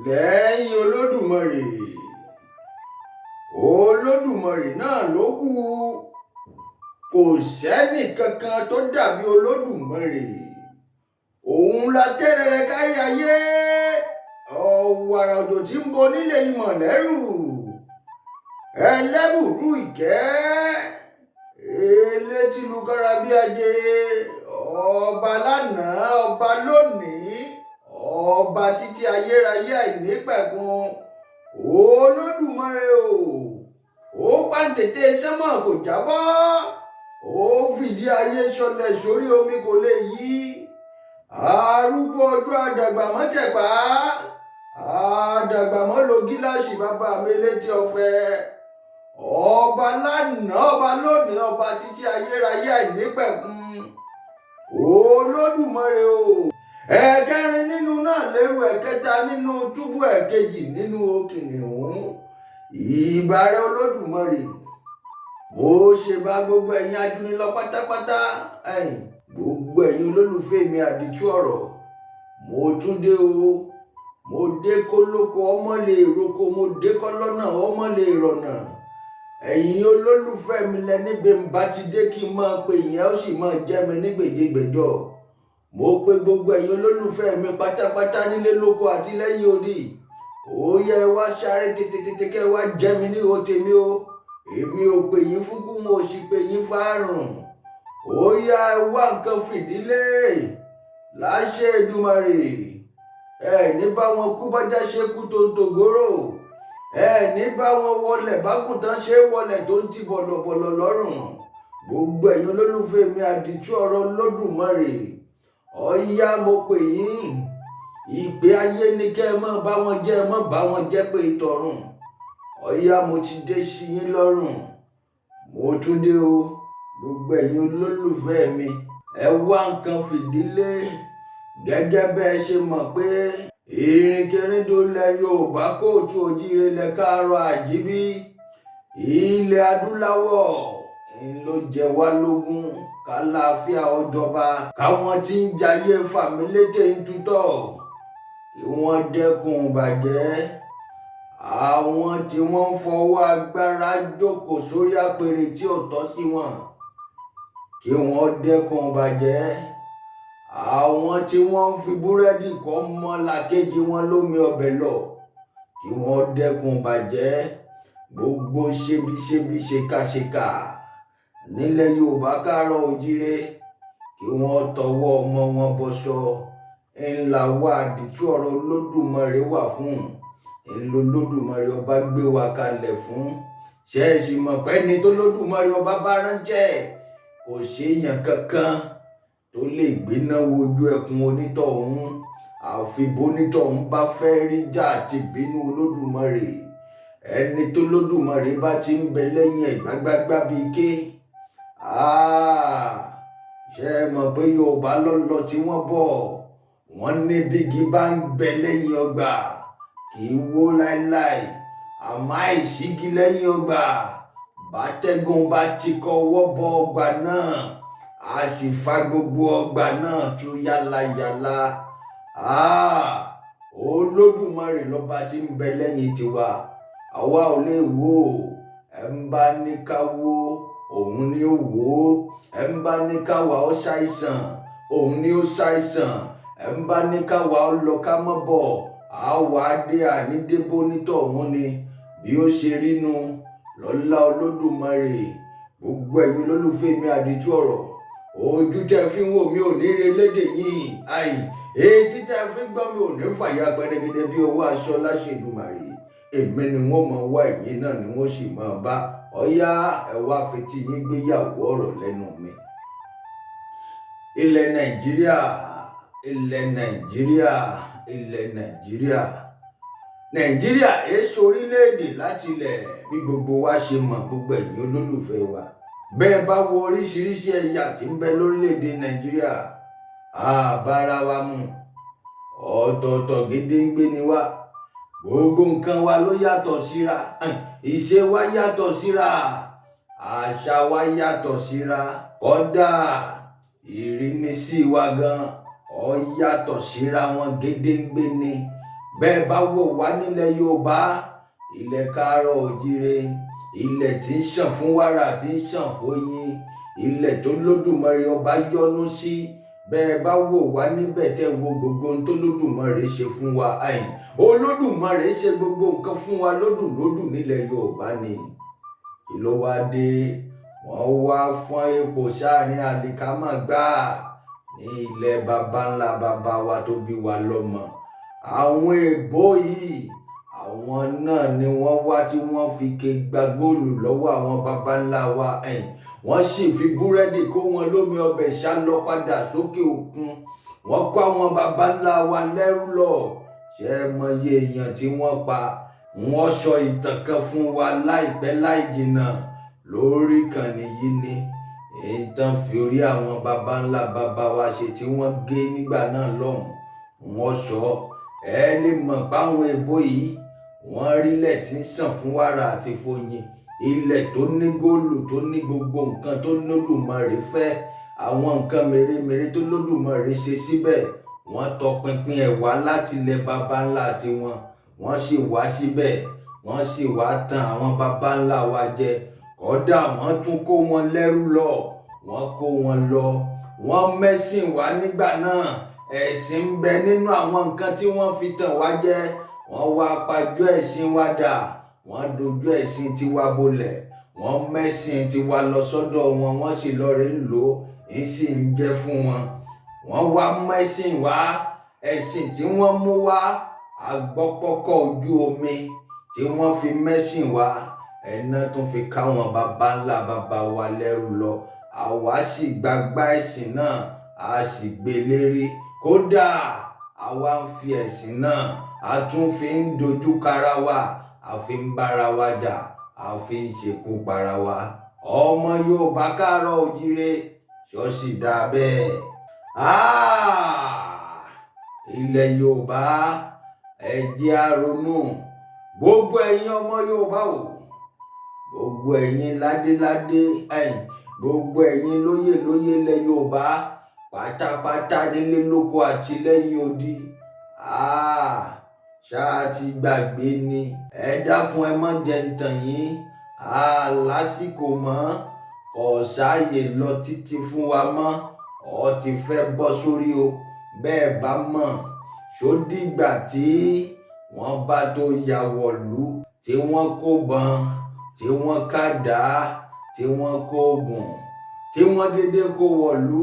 Lẹ́yìn Olódùmarè, Olódùmarè náà ló kù. Kò sẹ́nì kankan tó dàbí Olódùmarè. Òun la tẹ́rẹrẹ kárí ayé, ọ̀wàrà òjò tí ń bo nílé ìmọ̀ lẹ́rù, ẹlẹ́bùrú ìkẹ́, elétílukára bí ajere, ọba lánàá, ọba lónìí, ọba títí ayérayé àìnípẹ̀kun. Olódùmarè o, ó pàǹtẹ̀tẹ̀ sánmọ̀ kò jábọ́, ó fìdí ayé sọlẹ̀ sórí omi kò lè yí. Arúgbó ọjọ́, àdàgbà mọ́tẹ̀pá, àdàgbà mọ́ lo gíláàsì, bàbá mi létí ọ̀fẹ́, ọba lánàá, ọba lónìí, ọba títí ayérayé àìnípẹ̀kun. Olódùmarè o, ẹ̀ẹ̀kẹrin nínú náà lérò, ẹ̀kẹta nínú túbú, ẹ̀kejì nínú kìnìún. Ìbàrẹ̀ Olódùmarè, mo ṣe bá gbogbo ẹ̀yin ajúnilọ pátápátá, ẹ̀yin gbogbo ẹ̀yin olólùfẹ́ mi àdìtú ọ̀rọ̀. Mo tún dé o. Mo dé kólókó ọmọ lè roko, mo dé kọ́lọ́nà ọmọ lè rọ̀nà. Ẹ̀yin olólùfẹ́ mi lẹ níbi ń bá ti dé kí n máa pe ìyẹn, ó sì máa jẹ́ mi ní gbèjégbèjọ. Mo pe gbogbo ẹ̀yin olólùfẹ́ mi pátápátá nílé lóko àti lẹ́yìn odi. Ó yẹ wá sáré tètè tètè kẹ́ wá jẹ́ mi ní o tèmi o. Èmi ò pè yín fúnkú, mo sì pè yín fárùn. Ó yá, wá nǹkan fìdílé láṣẹ Èdùmàrè. Ẹ ní bá wọn kú bájá ṣe kú tó ń tògóró, ẹ ní bá wọn wọlé bágùntàn ṣe wọlé tó ń ti bọ̀lọ̀bọ̀lọ̀ lọ́rùn. Gbogbo ẹ̀yin olólùfẹ́ mi àdìtú ọ̀rọ̀ Olódùmarè, ọ̀yá, mo pè yín. Ìpè ayé ni kẹ́ ẹ mọ́ bá wọn jẹ́, ẹ mọ́ bá wọn jẹ́ pé ìtọ̀run. Ọ̀yá, mo ti dé sí yín lọ́rùn, mo tún dé o. Gbogbo ẹ̀yin olólùfẹ́ mi, ẹ wá nǹkan fìdílé. Gẹ́gẹ́ bẹ́ ẹ ṣe mọ̀ pé ìrìnkèrindò ilẹ̀ Yorùbá, káàárọ̀ oòjíire, lẹ káàárọ̀ àjíbí, ilẹ̀ adúláwọ̀ ń ló jẹ wá lógún kálàáfíà ọjọba, káwọn tí ń jayé fàmílétè ń tutọ́ kí wọ́n dẹ́kun bàjẹ́, àwọn tí wọ́n ń fọwọ́ agbára jókòó sórí àpèrè tí ò tọ́ sí wọn kí wọ́n dẹ́kun bàjẹ́, àwọn tí wọ́n ń fi búrẹ́dì kọ́ mọ́ làkejì wọn lómi ọbẹ̀ lọ kí wọ́n dẹ́kun bàjẹ́, gbogbo ṣebíṣebí, ṣèkàṣèkà nílẹ̀ Yorùbá káàárọ̀ òjíire kí wọ́n tọwọ́ ọmọ wọn bọṣọ. Ńlá wà àdìtú ọ̀rọ̀ Olódùmarè wà fún ńlọ Olódùmarè ọba gbé wa kalẹ̀ fún. Ṣẹ́ẹ̀sì mọ̀ pé ní tó Lódùmarè ọba bá ránṣẹ́, kò séèyàn kankan tó lè gbéná wojú ẹkùn onítọ̀hún, àfi bonítọ̀hún bá fẹ́ rí jà àti bínú Olódùmarè. Ẹni tó Lódùmarè bá ti ń bẹ lẹ́yìn ẹ̀ gbágbágbá bíi ké. Ṣé ẹ mọ̀ pé Yorùbá lọ́lọ́ tí wọ́n bọ̀, wọ́n ní bígi bá ń bẹ lẹ́yìn ọgbà kì í wó láéláé, àmọ́ àìsígi lẹ́yìn ọgbà, bátẹ́gùn bá ti kọwọ́ bọ ọgbà náà, a sì fa gbogbo ọgbà náà tú yálayàla. Olódùmarè lọ́ba tí ń bẹ lẹ́yìn tiwa, àwa ò lè wò ó. Ẹ̀ ń bá ní ká wó, òun ni ó wò ó. Ẹ̀ ń bá ní ká wà ó ṣàìsàn, òun ni ó ṣàìsàn. Ẹ̀ ń bá ní ká wà ó lọ ká mọ́ bọ̀, á wà á dé ànídébó nítọ̀hún ni bí ó ṣe rí nu lọ́lá Olódùmarè. Gbogbo ẹ̀yin olólùfẹ́ mi àdìtú ọ̀rọ̀, ojú tẹ́ fi ń wò mí ò ní rí lédè yìí, àì etí tẹ́ fi ń gbọ́ mi ò ní fàyà gbẹdẹgẹdẹ bí owó aṣọ láṣẹ Èdùmàrè. Èmi ni wọ́n máa wá, ẹ̀yin náà ni wọ́n sì máa bá. Ọ̀yá, ẹ wá fetí yín gbéyàwó ọ̀rọ̀ lẹ́nu mi. Ilẹ̀ Nàìjíríà, ilẹ̀ Nàìjíríà, ilẹ̀ Nàìjíríà, Nàìjíríà èso orílẹ̀-èdè láti ilẹ̀ bí gbogbo wa ṣe mọ̀. Gbogbo ẹ̀yin olólùfẹ́ wa, bẹ́ẹ̀ bá wo oríṣiríṣi ẹ̀yà tí ń bẹ lórílẹ̀-èdè Nàìjíríà, àbára wa mu, ọ̀tọ̀ọ̀tọ̀ gédéǹgbé ni wá. Gbogbo nǹkan wa ló yàtọ̀ síra, ìṣe wa yàtọ̀ síra, àṣà wa yàtọ̀ síra, kódà ìrínisí wa gan ó yàtọ̀ síra wọn gédéǹgbé ni. Bẹ́ẹ̀ bá wò wá nílẹ̀ Yorùbá, ilẹ̀ káàárọ̀ òjíire, ilẹ̀ tí ń ṣàn fún wàrà, tí ń ṣàn fóyin, ilẹ̀ tó lódùmarè ọba yọ́nú sí. Bẹ́ẹ̀ bá wò wá níbẹ̀, tẹ́ wo gbogbo ohun tó lódùmarè ṣe fún wa, àyìn Olódùmarè ṣe gbogbo nǹkan fún wa lódùlódù nílẹ̀ Yorùbá ni. Kí ló wá dé? Wọ́n wá fọ́n epo sáàrin àlìkámà gbáà ní ilẹ̀ baba ńlá baba wa tó bí wa lọ́mọ. Àwọn èèbó yìí, àwọn náà ni wọ́n wá tí wọ́n fi ké gba góòlù lọ́wọ́ àwọn baba ńlá wa ẹ̀yìn. Wọ́n sì fi búrẹ́dì kó wọn lómi ọbẹ̀ ṣá lọ padà sókè òkun. Wọ́n kó àwọn baba ńlá wa lẹ́rú lọ. Ṣé ẹ mọye èèyàn tí wọ́n pa? Wọ́n sọ ìtàn kan fún wa láìpẹ́ láì jìnnà lórí ìkànnì yìí ni ìtàn fi orí àwọn baba ńlá baba wa ṣe tí wọ́n gé nígbà náà lọ́hùn. Wọ́n sọ ẹ lè mọ̀ páwọn èèbó yìí, wọ́n rílẹ̀ tí ń ṣàn fún wàrà àti fóyin, ilẹ̀ tó ní góòlù, tó ní gbogbo nǹkan tó lódùmarè fẹ́, àwọn nǹkan mèremère tó lódùmarè ṣe síbẹ̀. Wọ́n tọpinpin ẹ̀ wá láti ilẹ̀ baba ńlá tiwọn. Wọ́n sì wá síbẹ̀, wọ́n sì wá tan àwọn baba ńlá wa jẹ. Kódà wọ́n tún kó wọn lẹ́rú lọ, wọ́n kó wọn lọ. Wọ́n mẹ́sìn wá nígbà náà. Ẹ̀sìn ń bẹ nínú àwọn nǹkan tí wọ́n fi tàn wá jẹ. Wọ́n wá pajú ẹ̀sìn wa dà, wọ́n dojú ẹ̀sìn tiwa bolẹ̀, wọ́n mẹ́sìn tiwa lọ sọ́dọ̀ wọn, wọ́n sì lọ rí lò ó, ń sì ń jẹ́ fún wọn. Wọ́n wá mẹ́sìn wá. Ẹ̀sìn tí wọ́n mú wá, agbọ́pọ́kọ̀ ojú omi tí wọ́n fi mẹ́sìn wá, ẹ̀nà tún fi káwọn baba ńlá baba wa lẹ́rú lọ. Àwa sì gbàgbá ẹ̀sìn náà, a sì gbé lérí. Kódà àwa ń fi ẹ̀sìn náà, a tún fi ń dojú kara wa, a fi ń bára wa jà, a fi ń ṣekú para wa. Ọmọ Yorùbá káàárọ̀ òjíire, ṣọ́ọ̀ṣì dáa bẹ́ẹ̀. Ilẹ̀ Yorùbá, ẹ jẹ́ á ronú. Gbogbo ẹ̀yin ọmọ Yorùbá o, gbogbo ẹ̀yin ládéládé ẹ̀yin, gbogbo ẹ̀yin lóyè lóyè ilẹ̀ Yorùbá pátápátá, nílé lóko àti lẹ́yìn odi, ṣáà ti gbàgbé ni? Ẹ dákun, ẹ má jẹ́ ń tàn yín. Lásìkò mọ́, kò sáàyè lọ títí fún wa mọ́. Ọ ti fẹ́ bọ́ sórí o. Bẹ́ẹ̀ bá mọ̀, ṣó dìgbà tí wọ́n bá tó ya wọ̀lú, tí wọ́n kó bọn, tí wọ́n kàdá, tí wọ́n kó oògùn, tí wọ́n dédé kó wọ̀lú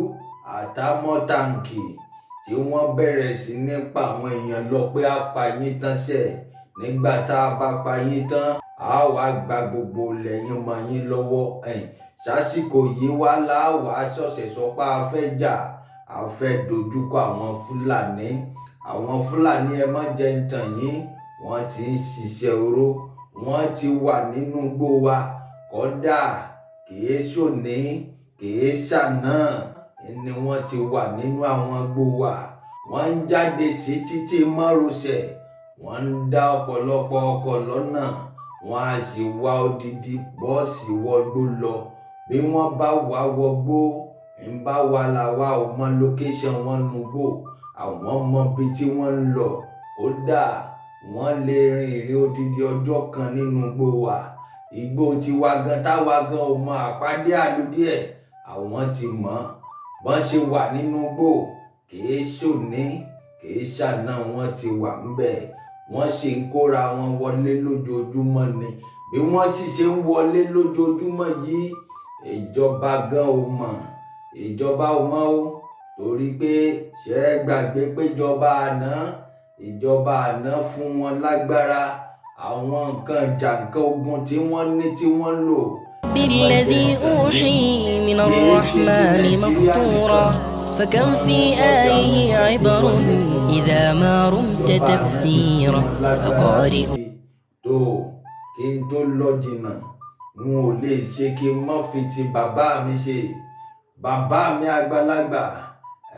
àtàmọ́ tàǹkì, tí wọ́n bẹ̀rẹ̀ sí ní pa àwọn èèyàn lọ pé á pa yín tán sẹ̀? Nígbà tá a bá pa yín tán, á wàá gba gbogbo lẹ́yìn mọ́ yín lọ́wọ́. Ẹ̀yìn sásìkò yìí wá láwàá ṣọ̀ṣẹ̀ sọ pé a fẹ́ jà, a fẹ́ dojúkọ àwọn Fúlàní. Àwọn Fúlàní, ẹ má jẹ́ ń tàn yín, wọ́n ti ń ṣiṣẹ́ oró, wọ́n ti wà nínú igbó wa. Kódà kìí ṣòní, kìí ṣàná ni wọ́n ti wà nínú àwọn igbó wa. Wọ́n ń jáde sí títì márosẹ̀, wọ́n ń dá ọ̀pọ̀lọpọ̀ ọkọ̀ lọ́nà, wọ́n á sì wá odidi bọ́ọ̀sì wọgbó lọ. Bí wọ́n bá wá wọgbó, ń bá wa làwa ò mọ location wọn nugbó, àwọn mọ ibi tí wọ́n ń lọ. Kódà wọ́n lè rin ìrìn odidi ọjọ́ kan nínú igbó wa. Igbó tiwa gan táwa gan ò mọ àpádé àlùdíẹ̀, àwọn ti mọ̀ bọ́n ṣe wà nínú igbó. Kìí ṣòní, kìí ṣàná wọ́n ti wà ńbẹ̀. Wọ́n sì ń kóra wọn wọlé lójoojúmọ́ ni. Bí wọ́n sì ṣe ń wọlé lójoojúmọ́ yìí, ìjọba gan ò mọ̀, ìjọba ò mọ̀ o. Torí pé ṣé ẹ gbàgbé pé ìjọba àná fún wọn lágbára, àwọn nǹkan ìjà, nǹkan ogun tí wọ́n ní, tí wọ́n ń lò. بالذي أوحي من الرحمن مسطورا، فكم في آيه عبر إذا ما رمت تفسيرا، فقارئ Tó kí n tó lọ jìnnà, n ò lè ṣe kí n má fi ti bàbá mi ṣe. Bàbá mi àgbàlagbà,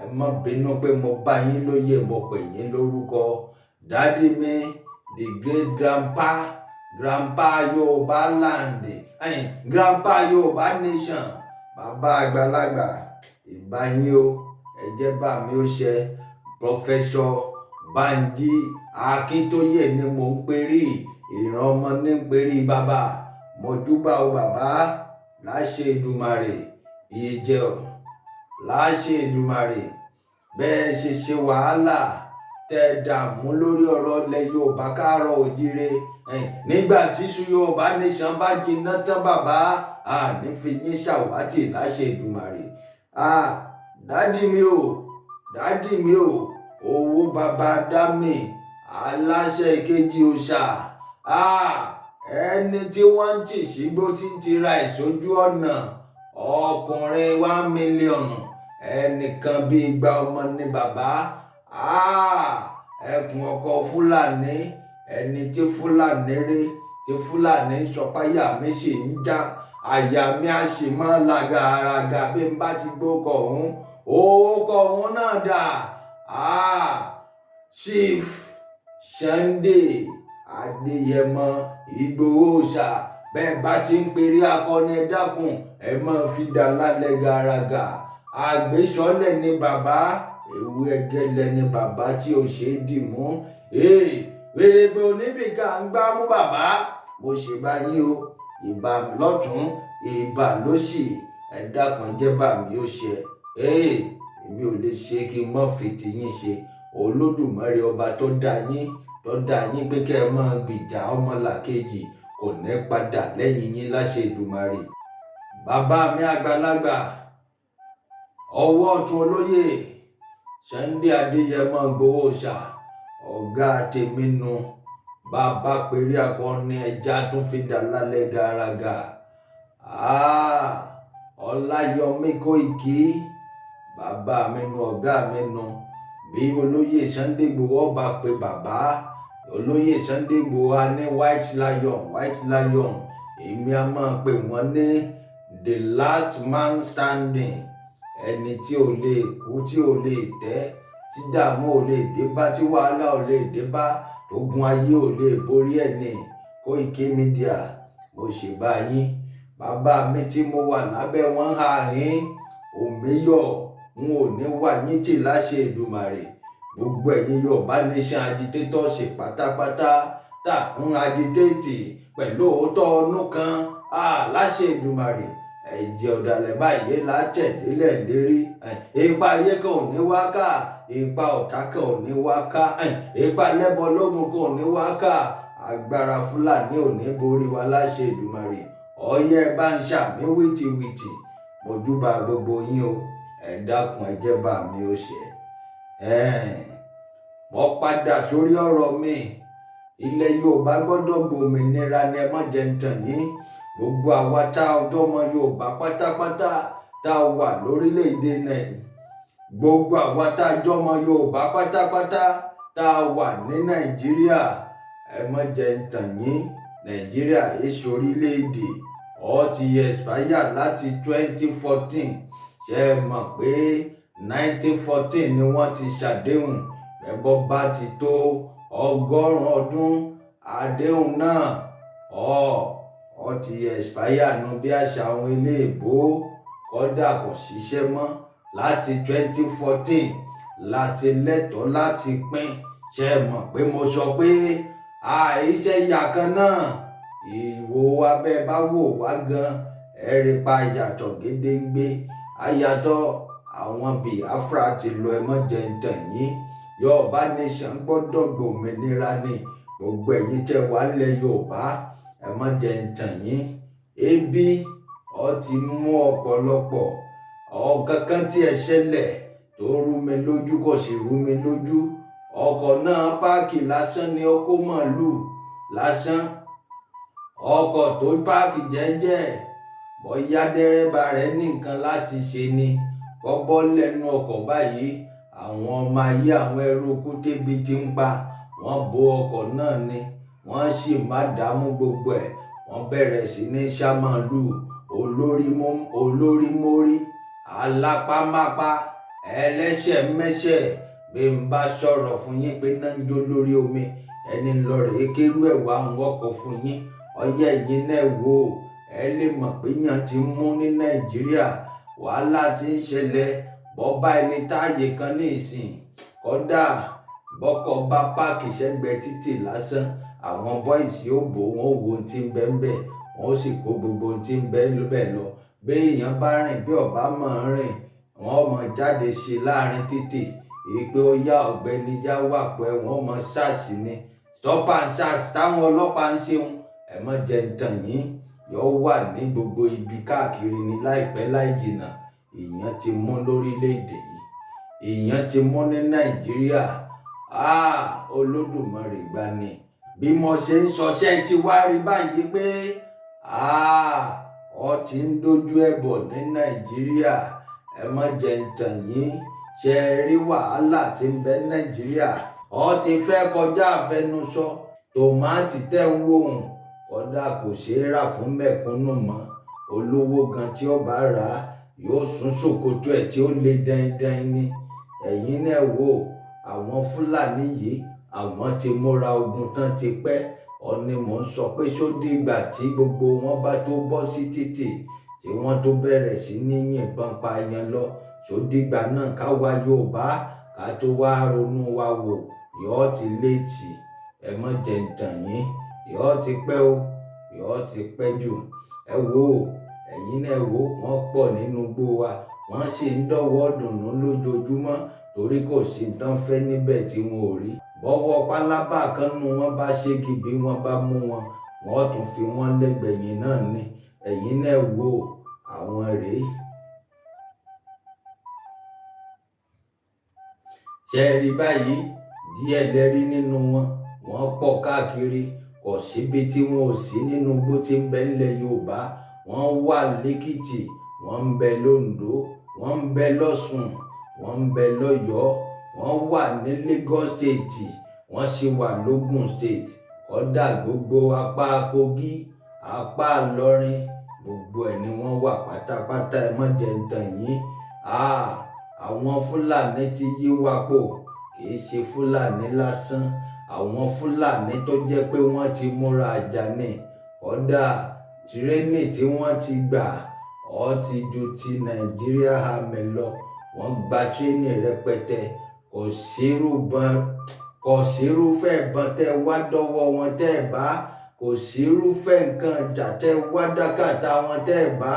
ẹ má bínú pé mo bá yín lóye, mo pè yín lórúkọ. Daddy mi, the great grandpa, grandpa Yorùbá land, ẹ̀yìn grandpa Yorùbá nation, bàbá àgbàlagbà, ìbá yín o. Ẹ jẹ́ bá mi ó ṣe, Professor. Bánjí Akíntóyè ni mò ń perí, ìran ọmọ ní ń perí bàbá. Mojúbà o bàbá, láṣẹ Èdùmàrè, ìjẹ́ ò láṣẹ Èdùmàrè. Bẹ́ẹ̀ ṣe ṣe wàhálà tẹ́ dààmú lórí ọ̀rọ̀ ilẹ̀ Yorùbá káàárọ̀ òjíire. Nígbà tí iṣu Yorùbá nation bá jiná tán bàbá, àní fi yín ṣàwátì láṣẹ Èdùmàrè. Ah, daddy mi o, daddy mi o, owó bàbá dámì, aláṣẹ ìkejì òòṣà. Ah, ẹni tí wọ́n ń tì sígbó tí ń tira ẹ̀ sójú ọ̀nà, ọkùnrin 1 million, ẹnìkan bíi igba ọmọ ní bàbá. Ah, ẹkùn ọkọ Fúlàní, ẹni tí Fúlàní rí tí Fúlàní ń sọpáyà mi sì ń já, àyà mi á sì máa làgàràgà bí n bá ti gbókọ̀ ọ̀hún, òókọ̀ ọ̀hún náà dà. Ah, Chief Sunday Adéyẹmọ Ìgbòho ṣá, bẹ́ẹ̀ bá ti ń perí akọni, ẹ dákun, ẹ máa fi dà lálẹ́ gàràgà. Àgbésọ́lẹ̀ ni bàbá, ewu ẹgẹlẹ ni bàbá tí ò ṣe é dì mú. Wèrèpè oníbìkà ń gbá mú bàbá. Mo ṣe bá yín o, ìbà lọ́tún, ìbà lósì, ẹ dákun, jẹ́ bá mi ó ṣe. Èmi ò lè ṣe kí n má fi tiyín ṣe. Olódùmarè ọba tó dá yín, tó dá yín pé kẹ́ ẹ máa gbìjà ọmọlàkejì, kò ní padà lẹ́yìn yín láṣẹ Èdùmàrè. Bàbá mi àgbàlagbà, ọwọ́ ọ̀tún olóyè Sunday Adéyẹmọ Ìgbòho ṣá, ọ̀gá tèmi nu. Bàbá péré akọni, ẹja tún fi dà lálẹ́ gàràgà. Ọláyọmí Kóìkí, bàbá mi nu, ọ̀gá mi nu. Bí olóyè Sunday Ìgbòho ọba pé bàbá olóyè Sunday Ìgbòho á ní white lion, white lion, èmi á máa pè wọ́n ní the last man standing, ẹni tí ò lè kú, tí ò lè tẹ́, tí dààmú ò lè dé bá, tí wàhálà ò lè dé bá, tógun ayé ò lè borí ẹ̀ ní. Koiki Media, mo ṣe bá yín. Bàbá mi tí mo wà lábẹ́ wọn hà yín òmíyọ̀, n ò ní wà yín tì láṣẹ Èdùmàrè. Gbogbo ẹ̀yin Yorùbá Nation agitators pátápátá tá ń agitate pẹ̀lú òótọ́ ọdún kan láṣẹ Èdùmàrè, ẹ̀jẹ̀ ọ̀dàlẹ̀ báyìí látẹ̀délẹ̀ lérí. Ipa ayé kan ò ní wá ká, ipa ọ̀tá kan ò ní wá ká, ipa lẹ́bọ lógun kan ò ní wá ká, agbára Fúlàní ò ní borí wa láṣẹ Èdùmàrè. Ọyẹ bá ń ṣàmì wìtìwìtì. Mojúbà gbogbo yín o, ẹ dákun, ẹ jẹ́ bá mi ó ṣe. Mo padà sórí ọ̀rọ̀ mi. Ilẹ̀ Yorùbá gbọ́dọ̀ gbòmìnira ni, ẹ má jẹ́ ń tàn yín. Gbogbo àwa tá a ọjọ́ ọmọ Yorùbá pátápátá tá a wà lórílẹ̀‐èdè Nàìjíríà, gbogbo àwa tá a jọ ọmọ Yorùbá pátápátá tá a wà ní Nàìjíríà, ẹ má jẹ́ ń tàn yín, Nàìjíríà èso orílẹ̀-èdè ó ti expire láti 2014. Ṣe é mọ̀ pé 1914 ni wọ́n ti ṣàdéhùn? Ẹbọ bá ti tó 100 ọdún, àdéhùn náà ó ti expire nu bí àṣà àwọn ilé ìbò, kódà kò ṣiṣẹ́ mọ́ láti 2014 láti lẹ́tọ̀ọ́ láti pín. Ṣe é mọ̀ pé mo sọ pé àìṣe ìyà kan náà? Ìwò wa, bẹ́ẹ̀ bá wò wá gan, ẹ rí pa yàtọ̀ gédéǹgbé, àyàtọ̀. Àwọn Biafra ti lọ, ẹ mọ́ jẹ́ ń tàn yín. Yorùbá Nation gbọ́dọ̀ gbòmìnira ni. Gbogbo ẹ̀yin tẹ́ wà nílẹ̀ Yorùbá, ẹ má jẹ́ ń tàn yín, ebi ó ti mú ọ̀pọ̀lọpọ̀. Ọ̀kankan tí ẹ ṣẹlẹ̀ tó rú mi lójú, kò sì rú mi lójú, ọkọ̀ náà park lásán ni, ó kó màálù lásán. Ọkọ̀ tó park jẹ́jẹ́, bóyá dẹ́rẹ́bà rẹ̀ ní nǹkan láti ṣe ni, kọ́ bọ́ lẹ́nu ọkọ̀ báyìí, àwọn ọmọ ayé, àwọn ẹrú tébi ti ń pa wọ́n, bo ọkọ̀ náà ni, wọ́n sì má dààmú gbogbo ẹ̀, wọ́n bẹ̀rẹ̀ sí ní ṣá màálù olórí mórí, alápámápá, ẹlẹ́ṣẹ̀ mẹ́ṣẹ̀. Bí n bá sọ̀rọ̀ fún yín pé náà ń jó lórí omi, ẹni lọ rèé kérú ẹ̀ wá ń wọ́kọ̀ fún yín. Ọyẹ́ ẹ̀yin náà wò ó, ẹ lè mọ̀ pé yàn ti mú ní Nàìjíríà, wàhálà ti ń ṣẹlẹ̀. Bọ́bá ẹni táàyè kan ní ìsìn, kódà Bọ́kọ̀ bá páàkì sẹ́gbẹ̀ẹ́ títì lásán, àwọn boys yóò bò wọ́n, ó wo ohun tí ń bẹ ń bẹ̀, wọ́n ó sì kó gbogbo ohun tí ń bẹ níbẹ̀ lọ. Bí èèyàn bá rìn bí ọ̀bá mọ̀ ń rìn, wọ́n ó mọ jáde sí i láàrin títì. Èyí pé ó yá ọ̀gbẹ́ni já wà pẹ́, wọ́n mọ SARS ni. Stop and search táwọn ọlọ́pàá ń ṣeun. Ẹ má jẹ ń tàn yín, yóò wà ní gbogbo ibi káàkiri ni láìpẹ́ láì jìnnà. Ìyẹn ti mú lórílẹ̀-èdè yìí, ìyẹn ti mú ní Nàìjíríà. Ah, Olódùmarè gbani. Bí mo ṣe ń sọṣẹ́ ti wá rí báyìí pé ah, ọ ti ń dojú ẹ̀ bọ̀ ní Nàìjíríà. Ẹ má jẹ ń tàn yín, ṣe rí wàhálà tí ń bẹ Nàìjíríà. Ọ ti fẹ́ kọjá àfẹnusọ. Tòmátì tẹ́ ń wò hùn, kódà kò ṣeé rà fún mẹ̀kúnnù mọ́. Olówó gan tí ó bá rà á yóò sún ṣòkòtò ẹ̀ tí ó le daindain ni. Ẹ̀yin náà wò, àwọn Fúlàní yìí, àwọn ti múra ogun tán ti pẹ́. Ọ ni mò ń sọ pé ṣó dìgbà tí gbogbo wọn bá tó bọ́ sí títì tí wọ́n tó bẹ̀rẹ̀ sí ní yìnbọn pa yẹn lọ. Ṣó dìgbà náà káwa Yorùbá ká tó wá ronú wa wò, yóò ti léètì. Ẹ má jẹ ń tàn yín, yóò ti pẹ́ o, yóò ti pẹ́ jù. Ẹ wò ó, ẹ̀yin náà wò ó, wọ́n pọ̀ nínú igbó wa, wọ́n sì ń dọ̀wọ́ dùnú lójoojúmọ́ torí kò sí tán fẹ́ níbẹ̀ tí wọn ò rí. Bọ́wọ́ pálábá kan nu wọn bá ṣégi bí wọ́n bá mú wọn, wọ́n tún fi wọ́n lẹ́gbẹ̀yìn náà ni. Ẹ̀yin náà wò ó, àwọn rèé. Ṣé ẹ rí báyìí? Díẹ̀ lẹ rí nínú wọn, wọ́n pọ̀ káàkiri. Kò síbi tí wọn ò sí nínú igbó tí ń bẹ nílẹ̀ Yorùbá. Wọ́n wà lẹ́kìtì, wọ́n ń bẹ lóńdó, wọ́n ń bẹ lọ́ṣùn, wọ́n ń bẹ lọ́yọ́, wọ́n wà ní Lagos State, wọ́n sì wà lógùn State. Kódà gbogbo apá Kogi, apá Ìlọrin, gbogbo ẹ̀ ni wọ́n wà pátápátá. Ẹ má jẹ ń tàn yín. Ah, àwọn Fúlàní ti yí wa pò, kì í ṣe Fúlàní lásán. Àwọn Fúlàní tó jẹ́ pé wọ́n ti múra àjà ni. Kódà tírénì tí wọ́n ti gbà ó ti ju ti Nàìjíríà Army lọ. Wọ́n gba tírénì rẹpẹtẹ. Kò sírúfẹ́ ìbọn tẹ́ wá dọ́wọ́ wọn tẹ́ ẹ bá, kò sírúfẹ́ nǹkan ìjà tẹ́ wá dákàtà wọn tẹ́ ẹ bá.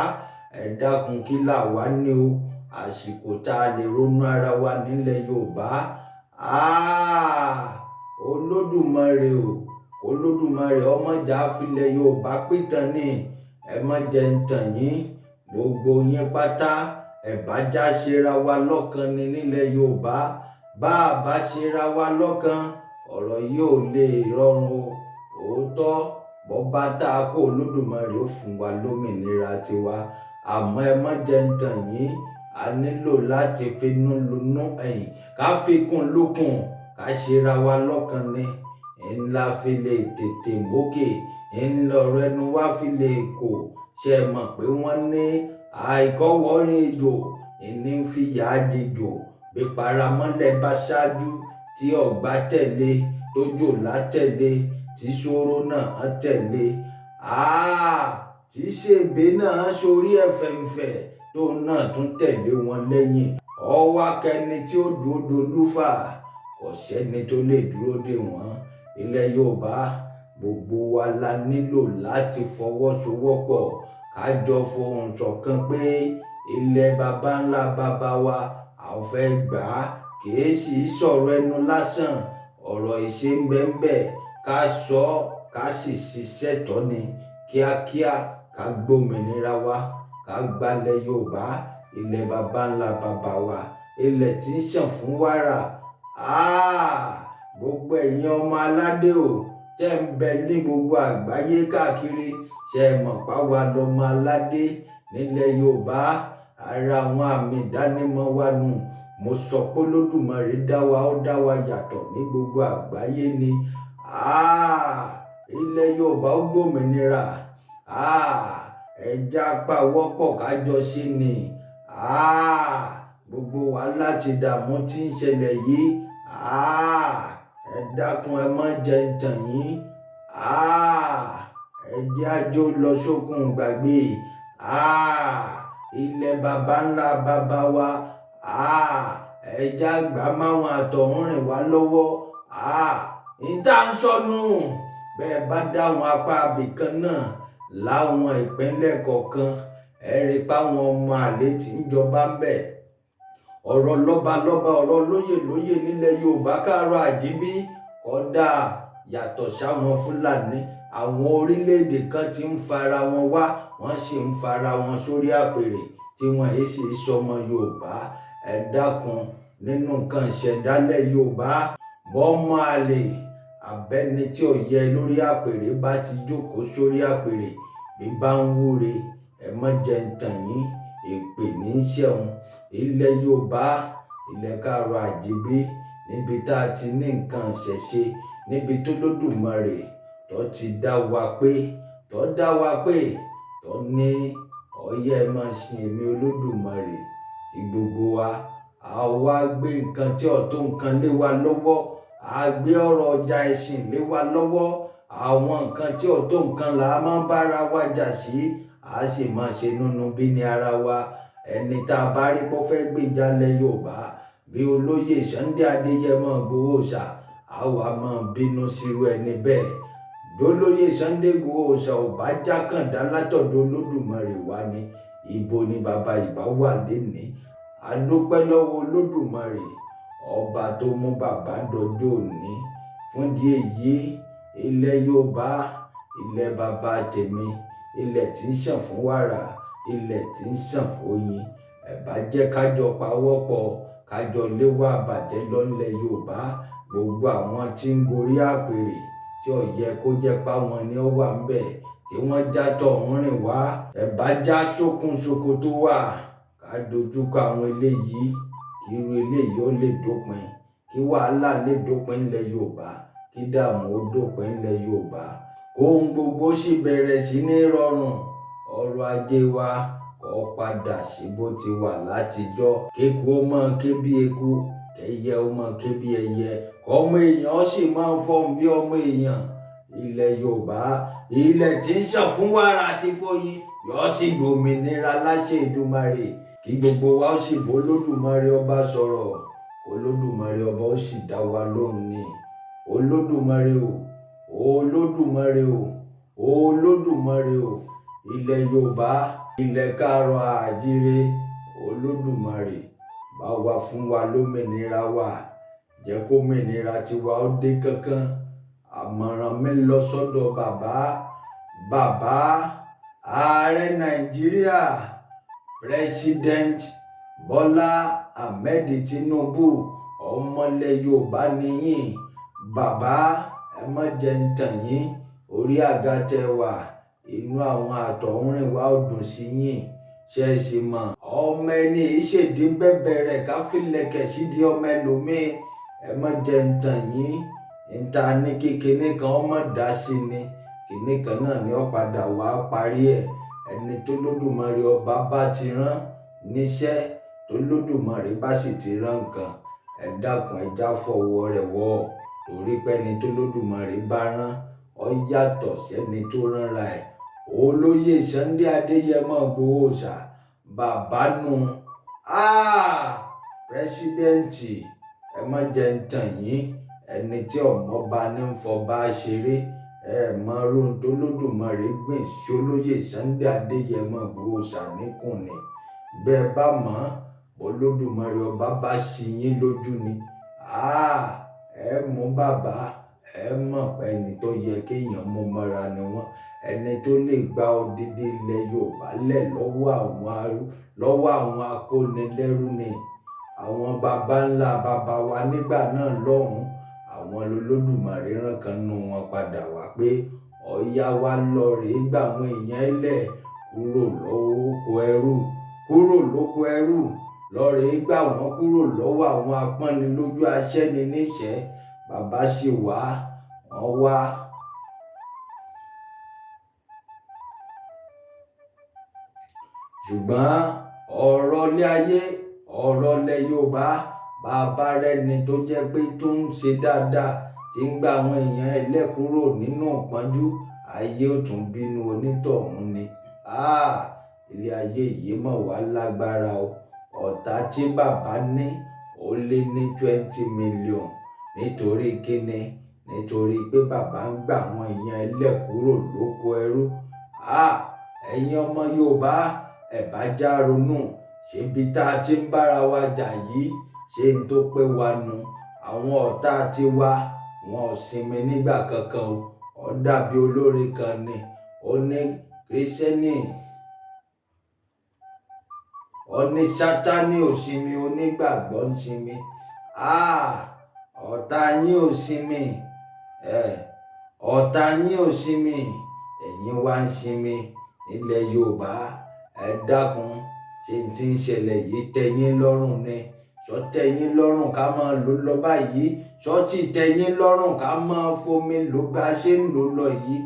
Ẹ dákun, kí là wá ní o. Àsìkò tá a lè ronú ara wa nílẹ̀ Yorùbá. Ah, Olódùmarè o, Olódùmarè ọmọjà filẹ̀ Yorùbá pìtàn ni. Ẹ má jẹ ń tàn yín, gbogbo yín pátá. Ẹ bá já ṣera wa lọ́kan ni nílẹ̀ Yorùbá. Bá a bá ṣera wa lọ́kan, ọ̀rọ̀ yìí ò lè rọrùn o. Òótọ́, bọ́ bá tá a kó Olódùmarè ó fún wa lómìnira tiwa. Àmọ́ ẹ má jẹ ń tàn yín, a nílò láti finú lunú ẹ̀yìn, ká fikùn lukùn, ká ṣera wa lọ́kan ni. Ńlá fi lè tètè mókè, ńlọrọ̀ ẹnu wa fi lè kò. Ṣé ẹ mọ̀ pé wọ́n ní àìkọ́wọ́rin ejò ìní ń fi yà á jejò? Bí paramọ́lẹ̀ bá ṣáájú tí ọ̀gbá tẹ̀lé, tójò látẹ̀lé, tí ṣòro náà á tẹ̀lé. Ah, tí ṣèbé náà sórí ẹ̀fẹ̀ǹfẹ̀ tóun náà tún tẹ̀lé wọn lẹ́yìn. Ọwọ́ akẹni tí ó dúró dolúfà, kò sẹ́ni tó lè dúró dè wọ́n. Ilẹ̀ Yorùbá, gbogbo wa la nílò láti fọwọ́sowọ́pọ̀, ká jọ fohùn ṣọ̀kan pé ilẹ̀ baba ńlá baba wa a fẹ́ gbà á. Kì í sì sọ̀rọ̀ ẹnu lásán, ọ̀rọ̀ ìṣe ń bẹ ń bẹ. Ká sọ, ká sì ṣiṣẹ́ tọ́ ni kíákíá, ká gbòmìnira wa, ká gbalẹ̀ Yorùbá, ilẹ̀ baba ńlá baba wa, ilẹ̀ tí ń ṣàn fún wàrà. Ah, gbogbo ẹ̀yin ọmọ aládé o, tẹ́ ń bẹ ní gbogbo àgbáyé káàkiri, ṣé ẹ mọ̀ pá wa lọmọ aládé nílẹ̀ Yorùbá? Ara àwọn àmì ìdánimọ̀ wa nù. Mo sọ pé Olódùmarè dá wa, ó dá wa yàtọ̀ ní gbogbo àgbáyé ni. Ah, ilẹ̀ Yorùbá ó gbòmìnira. Ah, ẹja pawọ́pọ̀ ká jọ ṣe ni. Ah, gbogbo wàhálà ti dààmú tí ń ṣẹlẹ̀ yìí. Ah, ẹ dákun, ẹ má jẹ ń tàn yín. Ah, ẹ jẹ́ àjò lọ sókun gbàgbé. Ah, ilẹ̀ baba ńlá baba wa. Ah, ẹ jẹ́ àgbà máwọn àtọ̀húnrìn wá lọ́wọ́. Níta ń sọnù bẹ́ẹ̀ bá dáwọn apá abìkan náà láwọn ìpínlẹ̀ kọ̀ọ̀kan, ẹ rí i páwọn ọmọ àlè tí ń jọba ń bẹ̀. Ọ̀rọ̀ lọ́balọ́ba, ọ̀rọ̀ lóyè lóyè nílẹ̀ Yorùbá káàárọ̀ àjíbí kódà yàtọ̀ sáwọn Fúlàní. Àwọn orílẹ̀-èdè kan ti ń fara wọn wá, wọ́n sì ń fara wọn sórí àpèrè tí wọ́n yìí sì sọmọ Yorùbá. Ẹ dákun, nínú nǹkan ìṣẹ̀dálẹ̀ Yorùbá, bọ́mọ àlè abẹ́ni tí ò yẹ lórí àpèrè bá ti jókòó sórí àpèrè, bí bá ń wúre, ẹ má jẹ́ ń tàn yín, èpè ní í ṣẹ̀hun. Ilẹ̀ Yorùbá, ilẹ̀ káàárọ̀ àjíbí, níbi tá a ti ní nǹkan ìṣẹ̀ṣe, níbi tó lódùmarè tó ti dá wa pé, tó dá wa pé, tó ní ọyẹ́ ẹ máa sin èmi Olódùmarè tí gbogbo wa. A wá gbé nǹkan tí ò tó nǹkan lé wa lọ́wọ́, a gbé ọ̀rọ̀ ọjà ẹ̀sìn lé wa lọ́wọ́. Àwọn nǹkan tí ò tó nǹkan là á máa ń bára wa jà sí, a sì máa ṣe nínú bí ní ara wa. Ẹni tá a bá rí pé ó fẹ́ gbèjà ilẹ̀ Yorùbá bí olóyè Sunday Adéyẹmọ Ìgbòho Òòṣà, a wá máa bínú sírú ẹni bẹ́ẹ̀. Bí olóyè Sunday Ìgbòho Òòṣà ò bá jákàndá látọ̀dọ̀ Olódùmarè wá ni, ibo ni bàbá ìbá wà lénìí? A dúpẹ́ lọ́wọ́ Olódùmarè ọba tó mú bàbá dọjọ́ òní. Fún ìdí èyí, ilẹ̀ Yorùbá, ilẹ̀ bàbá tèmi, ilẹ̀ tí ń ṣàn fún wàrà, ilẹ̀ tí ń ṣàn fóyin, ẹ bá jẹ́ ká jọ pawọ́pọ̀, ká jọ léwá àbàjẹ́ lọ́lẹ̀ Yorùbá. Gbogbo àwọn tí ń gorí àpèrè tí ò yẹ kó jẹ́ páwọn ni ó wà ńbẹ̀, tí wọ́n já tọ̀hún rìn wá, ẹ bá já sókun ṣòkòtò wà, ká dojúkọ àwọn eléyìí, kí irú eléyìí ó lè dópin, kí wàhálà lè dópin ńlẹ̀ Yorùbá, kí dààmú ó dópin ńlẹ̀ Yorùbá, kóhun gbogbo sì bẹ̀rẹ̀ sí ní rọrùn, ọrọ̀ ajé wa kó padà sí bó ti wà látijọ́, kéku ó máa ké bí eku, kẹyẹ ó máa ké bí ẹyẹ, ọmọ èèyàn sì máa fọhùn bí ọmọ èèyàn. Ilẹ̀ Yorùbá, ilẹ̀ tí ń ṣàn fún wàrà àti fóyin, yóò sì gbòmìnira láṣẹ Èdùmàrè. Kí gbogbo wa ó sì bó Olódùmarè ọba sọ̀rọ̀, Olódùmarè ọba ó sì dá wa lóhùn ni. Olódùmarè o, Olódùmarè o, Olódùmarè o, ilẹ̀ Yorùbá, ilẹ̀ káàárọ̀ àjíire, Olódùmarè bá wa fún wa lómìnira wa, jẹ́ kómìnira tiwa ó dé kánkán. Àmọ̀ràn mi lọ sọ́dọ̀ bàbá, bàbá ààrẹ Nàìjíríà, President Bọ́lá Ahmed Tinubu, ọmọlẹ̀ Yorùbá nìyín. Bàbá, ẹ má jẹ́ ń tàn yín, orí àga tẹ wà, inú àwọn àtọ̀húnrìnwá ò dùn sí yín. Ṣé ẹ sì mọ̀, ọmọ ẹni ìṣèdí bẹ̀bẹ̀ rẹ̀ ká filẹ̀kẹ̀ sídìí ọmọ ẹlòmíín. Ẹ má jẹ́ ń tàn yín, níta ní kékeré kan ọmọ dá sí ni, kinní kan náà ni ó padà wá parí ẹ̀. Ẹni tó lódùmarè ọba bá ti rán níṣẹ́, tó lódùmarè bá sì ti rán nǹkan, ẹ dákun, ẹ já fọwọ́ rẹ̀ wọ̀, torí pé ẹni tó lódùmarè bá rán ọ yàtọ̀ sẹ́ni tó ránra ẹ̀. Olóyè Sunday Adéyẹmọ Ìgbòho Òòṣà, bàbá nu, pírẹsidẹ́ǹtì, ẹ má jẹ́ ń tàn yín, ẹni tí ọmọọba ní ń fọba ṣeré. Ẹ mọ ohun tó lódùmarè gbìn sí olóyè Sunday Adéyẹmọ Ìgbòho Òòṣà níkùn ni. Bẹ́ẹ̀ bá mọ̀, olódùmarè ọba bá ṣí yín lójú ni, ẹ mú bàbá, ẹ mọ̀ pé ẹni tó yẹ kéèyàn mú mọ́ra ni wọ́n, ẹni tó lè gba odidi ilẹ̀ Yorùbá lẹ̀ lọ́wọ́ àwọn akónilẹ́rú ni. Àwọn baba ńlá baba wa nígbà náà lọ́hùn, àwọn olódùmarè rán kan nú wọn padà wá pé ọ̀yá wa lọ rèé gbà àwọn èèyàn lẹ̀ kúrò lóko ẹrú, kúrò lóko ẹrú, lọ rèé gbà wọ́n kúrò lọ́wọ́ àwọn apọ́nilójú aṣẹ́ni níṣẹ́. Bàbá sì wá, wọ́n wá. Ṣùgbọ́n ọ̀rọ̀ ilé ayé, ọ̀rọ̀ ilẹ̀ Yorùbá, bàbá rẹ̀ ni tó jẹ́ pé tó ń ṣe dáadáa, tí ń gba àwọn èèyàn ẹlẹ́ kúrò nínú ìpọ́njú, ayé ò tún bínú onítọ̀hún ni. Ilé ayé yìí mọ̀ wá lágbára o. Ọ̀tá tí bàbá ní ó lé ní 20 million. Nítorí kíni? Nítorí pé bàbá ń gbà àwọn èèyàn ẹlẹ́ kúrò lóko ẹrú. Ẹ̀yin ọmọ Yorùbá, ẹ bá já ronú, ṣébi tá a ti ń bára wa jà yìí, ṣé n tó pé wa nu? Àwọn ọ̀tá ti wa, wọn ò sinmi nígbà kankan o. Ó dàbí olórin kan ni, ó ní Kírísítẹ́nì, ó ní Sátánì ò sinmi, onígbàgbọ́ ń sinmi. Ọ̀tá yín ò sinmi, ọ̀tá yín ò sinmi, ẹ̀yin wá ń sinmi nílẹ̀ Yorùbá. Ẹ dákun, ṣé n tí ń ṣẹlẹ̀ yìí tẹ́ yín lọ́rùn ni? Ṣó tẹ́ yín lọ́rùn ká máa lò lọ báyìí? Ṣó tí tẹ́ yín lọ́rùn ká máa fomi lò bá ṣe ń lò lọ yìí?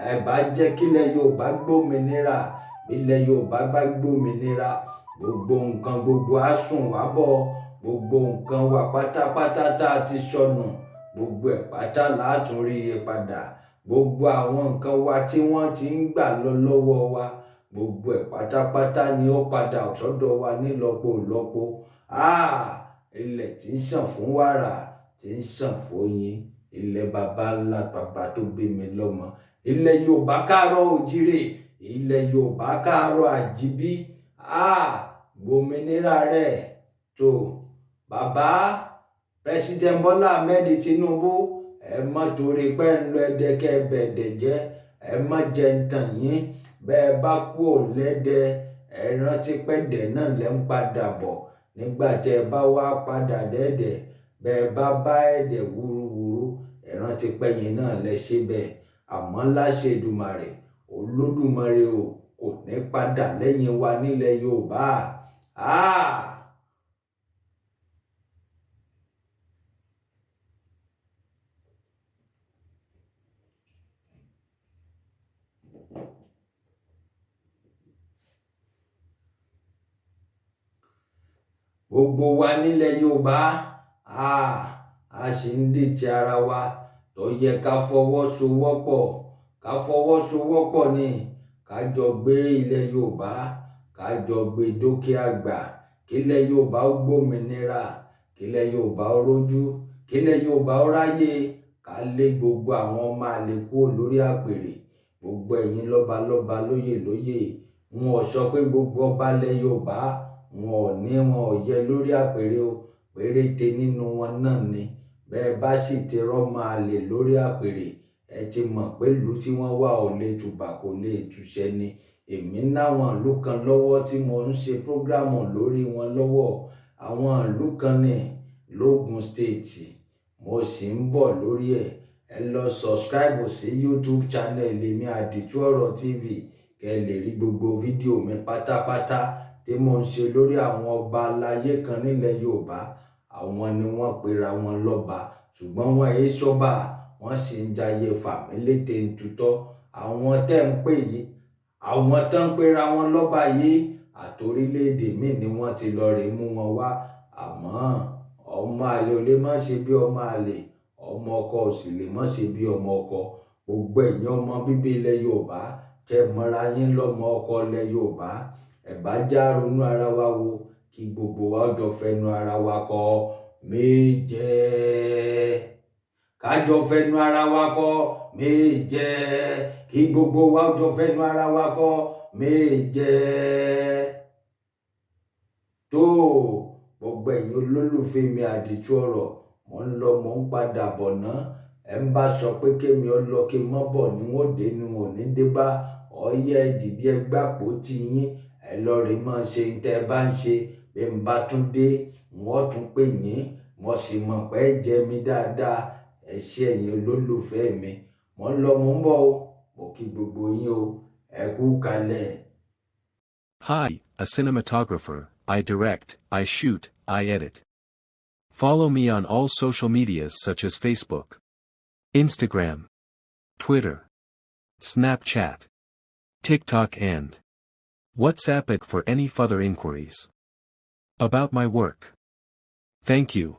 Ẹ bá jẹ́ kílẹ̀ Yorùbá gbòmìnira. Bílẹ̀ Yorùbá bá gbòmìnira, gbogbo nǹkan gbogbo á sùn wá bọ̀. Gbogbo nǹkan wa pátápátá tá a ti sọnù, gbogbo ẹ̀ pátá látún rí iye padà. Gbogbo àwọn nǹkan wa tí wọ́n ti ń gbà lọ lọ́wọ́ wa, gbogbo ẹ̀ pátápátá ni ó padà sọ́dọ̀ wa nílọ́po ìlọ́po. Ilẹ̀ tí ń ṣàn fún wàrà, tí ń ṣàn fóyin, ilẹ̀ baba ńlá baba tó bí mi lọ́mọ. Ilẹ̀ Yorùbá káàárọ̀ òjíire, ilẹ̀ Yorùbá káàárọ̀ àjíbí. Gbòmìnira rẹ̀ tó. Bàbá President Bola Ahmed Tinubu, ẹ má torí pé ń lọ Ẹdẹ kẹ́ bẹ̀ẹ̀dẹ̀ jẹ́, ẹ má jẹ́ ń tàn yín. Bẹ́ẹ̀ bá kú ò lẹ́dẹ, ẹ rántí pẹ́ẹ́dẹ̀ náà lẹ́ ń padà bọ̀. Nígbà tí ẹ bá wá padà dẹ́dẹ̀, bẹ́ẹ̀ bá bá ẹ̀dẹ̀ wúruwúru, ẹ rántí pẹ́yìn náà lẹ ṣe bẹ́ẹ̀. Àmọ́ láṣẹ Èdùmàrè, Olódùmarè o, kò ní padà lẹ́yìn wa nílẹ̀ Yorùbá. Gbogbo wa nílẹ̀ Yorùbá, a sì ń dìtẹ̀ ara wa. Tó yẹ ká fọwọ́sowọ́pọ̀, ká fọwọ́sowọ́pọ̀ ni, ká jọ gbé ilẹ̀ Yorùbá, ká jọ gbé dókè àgbà, kílẹ̀ Yorùbá ó gbòmìnira, kílẹ̀ Yorùbá ó rójú, kílẹ̀ Yorùbá ó ráyè, ká lé gbogbo àwọn ọmọ àlè kúrò lórí àpèrè. Gbogbo ẹ̀yin lọ́balọ́ba, lóyè lóyè, wọn ò sọ pé gbogbo ọba ilẹ̀ Yorùbá wọn ò ní wọn ò yẹ lórí àpèrè o, péréte nínú wọn náà ni. Bẹ́ẹ̀ bá sì ti rọ́mọ àlè lórí àpèrè, ẹ ti mọ̀ pé ìlú tí wọ́n wà ò lè tùbà, kò lè túṣẹ́ ni. Èmi náwọn ìlú kan lọ́wọ́ tí mo ń ṣe program lórí wọn lọ́wọ́. Àwọn ìlú kan ní l'Ógùn State, mo sì ń bọ̀ lórí ẹ̀. Ẹ lọ subscribe sí YouTube channel mi, Àdìtú Ọ̀rọ̀ TV, kẹ́ ẹ lè rí gbogbo fídíò mi pátápátá tí mo ń ṣe lórí àwọn ọba aláyé kan nílẹ̀ Yorùbá. Àwọn ni wọ́n pera wọn lọ́ba, ṣùgbọ́n wọn èé ṣọ́ba, wọ́n sì ń jayé fàmílétè ń tutọ́. Àwọn tẹ́ ń pè yìí, àwọn tó ń pera wọn lọ́ba yìí, àtorílẹ̀-èdè míì ni wọ́n ti lọ rè mú wọn wá. Àmọ́ ọmọ àlè ò lè má ṣe bí ọmọ àlè, ọmọ ọkọ ò sì lè má ṣe bí ọmọ ọkọ. Gbogbo ẹ̀yin ọmọ bíbí ilẹ̀ Yorùbá tẹ́ mọ́ra yín lọ́mọ ọkọ ilẹ̀ Yorùbá, ẹ bá já ronú ara wa wo, kí gbogbo wa jọ fẹnu ara wa kọ méje. Ká jọ fẹnu ara wa kọ méje. Kí gbogbo wa jọ fẹnu ara wa kọ méje. Tó gbogbo ẹ̀yin olólùfẹ́ mi Àdìtú Ọ̀rọ̀, mò ń lọ, mò ń padà bọ̀ ná. Ẹ ń bá sọ pé kémi ọ lọ kí n mọ́ bọ̀ ni wọ́n dé ni wọn ò ní dé bá. Ọyẹ́ dìde ẹgbàpò tí yín, ẹ lọ rè máa ṣe ń tẹ́ ẹ bá ń ṣe. Bí n bá tún dé, wọ́n tún pè yín, mo sì mọ̀ pé ẹ jẹ mi dáadáa. Ẹ ṣé ẹ̀yin olólùfẹ́ mi. Mò ń lọ, mò ń bọ̀ o. Mo kí gbogbo yín o. Ẹ kú kalẹ̀. Hi, a cinematographer, I direct, I shoot, I edit. Follow me on all social medias such as Facebook, Instagram, Twitter, Snapchat, TikTok and WhatsApp it for any further inquiries about my work. Thank you.